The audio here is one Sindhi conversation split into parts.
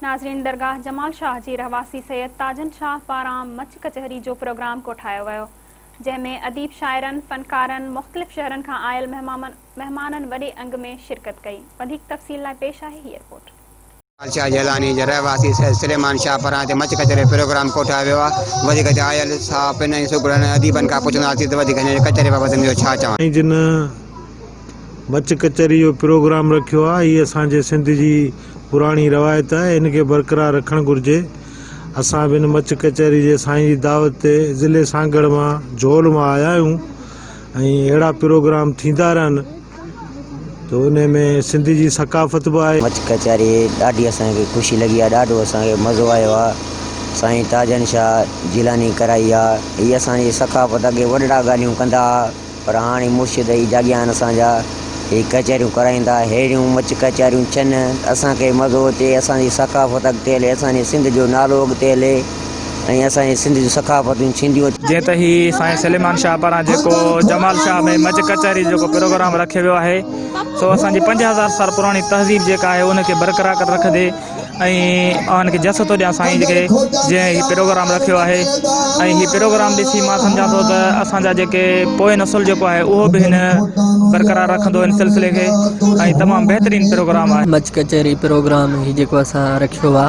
ناظرين درگاهه جمال شاهه جي رهواسي سيد تاجن شاهه پاران مچ ڪچهري جو پروگرام ڪوٺايو ويو جنهن ۾ اديب شاعرن فنڪارن مختلف شهرن کان آيل مهمانن وڏي انگ ۾ شرڪت ڪئي وڌيڪ تفصيل لاء پيش آهي هي رپورٽ. جمال شاهه جيلاني جي رهواسي سيد سليمان شاهه پاران هتي مچ ڪچهري پروگرام ڪوٺايو ويو آهي وڌيڪ هتي آيل صحافين ۽ سگهڙن ۽ اديبن کان پڇنداسين ته وڌيڪ هن ڪچهري بابت هن جو ڇا چوڻ. سائين جن مچ ڪچهري جو پروگرام رکيو آهي هي اسان جي سنڌ جي پراڻي روايت آهي ان کي برقرار رکڻ گهرجي. اسان به ان مچ ڪچهري جي سائين جي دعوت تي ضلعي سانگهڙ مان جهول مان آيا آهيون ۽ اهڙا پروگرام ٿيندا رهن ته ان ۾ سنڌ جي ثقافت به آهي. مچ ڪچهري ڏاڍي اسان کي خوشي لڳي آهي ڏاڍو اسان کي مزو آيو آهي سائين تاجن شاهه جيلاني ڪرائي آهي هي اسان جي ثقافت اڳي وڏڙا ڳالهيون ڪندا ها. پر هاڻي مرشد ئي جاڳيا آهن اسان جا، هي ڪچهريون ڪرائيندا، ههڙيون مچ ڪچهريون ٿين ته اسان کي مزو اچي، اسان جي ثقافت اڳتي هلي، اسان جي سنڌ جو نالو اڳتي هلي ۽ اسان جي سنڌ جون ثقافتون ٿينديون اچن. جيئن ته هي سائين سليمان شاهه پاران جيڪو جمال شاهه ۾ مچ ڪچهري جو جيڪو پروگرام رکيو ويو آهي سو اسان جي 5000 سال پراڻي تهذيب جيڪا آهي ان کي برقرار رکندي ۽ آن کي جس ٿو ڏيان سائين کي جنهن هي پروگرام رکيو آهي ۽ هي پروگرام ڏسي مان سمجهان ٿو ته اسان جا جيڪي پوئين نسل جيڪو آهي اهو به هن برقرار رکندو هن سلسلي کي ۽ تمام بهترين پروگرام آهي. مچ ڪچهري پروگرام هي جيڪو اسان رکيو آ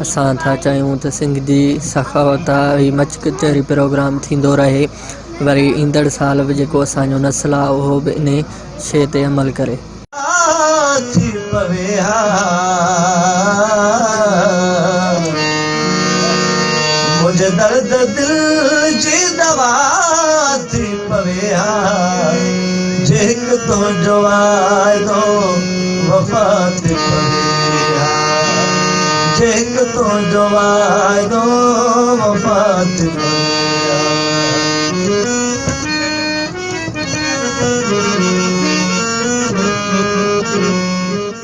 اسان ٿا چاهيون ته سنڌ جي سخاوت آ هي مچ ڪچهري پروگرام ٿيندو رهي وري ايندڙ سال به جيڪو اسان جو نسل آ اهو به انهي شي تي عمل ڪري. ٿي پوي ها منهنجي درد دل جي دوا ٿي پوي ها جي هڪ تنهنجو واعدو وفا ٿي پوي ها جي هڪ تنهنجو واعدو وفا ٿي پوي.